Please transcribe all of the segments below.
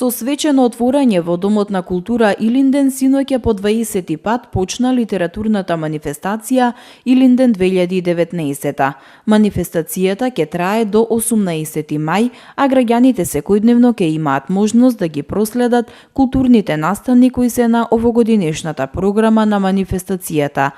Со свечено отворање во Домот на култура Илинден синоќа по 20 пат почна литературната манифестација Илинден 2019. Манифестацијата ќе трае до 18 мај, а граѓаните секојдневно ќе имаат можност да ги проследат културните настани кои се на овогодинешната програма на манифестацијата.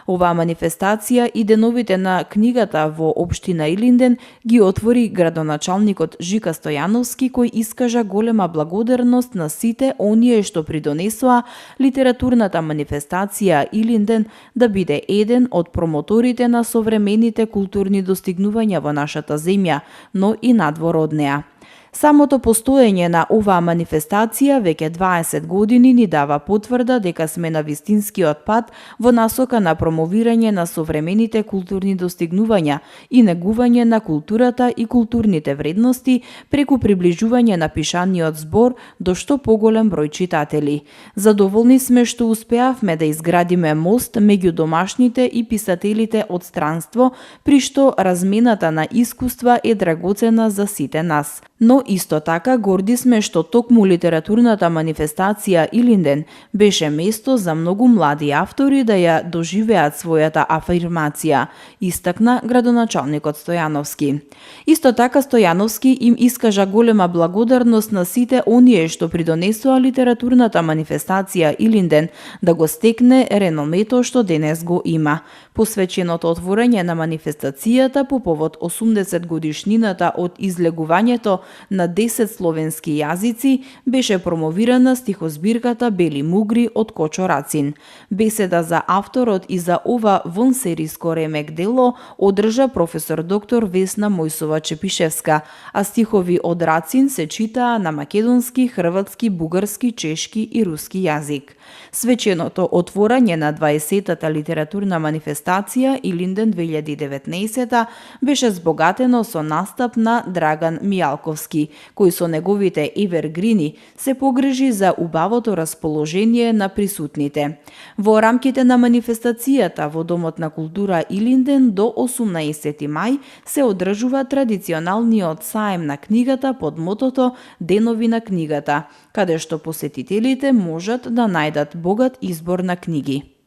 Оваа манифестација и деновите на книгата во општина Илинден ги отвори градоначалникот Жика Стојановски, кој искажа голема благодарност на сите оние што придонесоа литературната манифестација Илинден да биде еден од промоторите на современите културни достигнувања во нашата земја, но и надвор од неа. Самото постоење на оваа манифестација веќе 20 години ни дава потврда дека сме на вистинскиот пат во насока на промовирање на современите културни достигнувања и негување на културата и културните вредности преку приближување на пишаниот збор до што поголем број читатели. Задоволни сме што успеавме да изградиме мост меѓу домашните и писателите од странство, при што размената на искуства е драгоцена за сите нас. Но исто така горди сме што токму литературната манифестација Илинден беше место за многу млади автори да ја доживеат својата афирмација, истакна градоначалникот Стојановски. Исто така Стојановски им искажа голема благодарност на сите оние што придонесоа литературната манифестација Илинден да го стекне реномето што денес го има. Посвеченото отворање на манифестацијата по повод 80 годишнината од излегувањето на 10 словенски јазици беше промовирана стихозбирката Бели мугри од Кочо Рацин. Беседа за авторот и за ова вонсериско ремек дело одржа професор доктор Весна Мојсова Чепишевска, а стихови од Рацин се читаа на македонски, хрватски, бугарски, чешки и руски јазик. Свеченото отворање на 20-та литературна манифестација Илинден 2019 беше збогатено со настап на Драган Мијалковски, кој со неговите евергрини се погрижи за убавото расположение на присутните. Во рамките на манифестацијата во Домот на култура Илинден до 18 мај се одржува традиционалниот саем на книгата под мотото Денови на книгата, каде што посетителите можат да најдат богат избор на книги.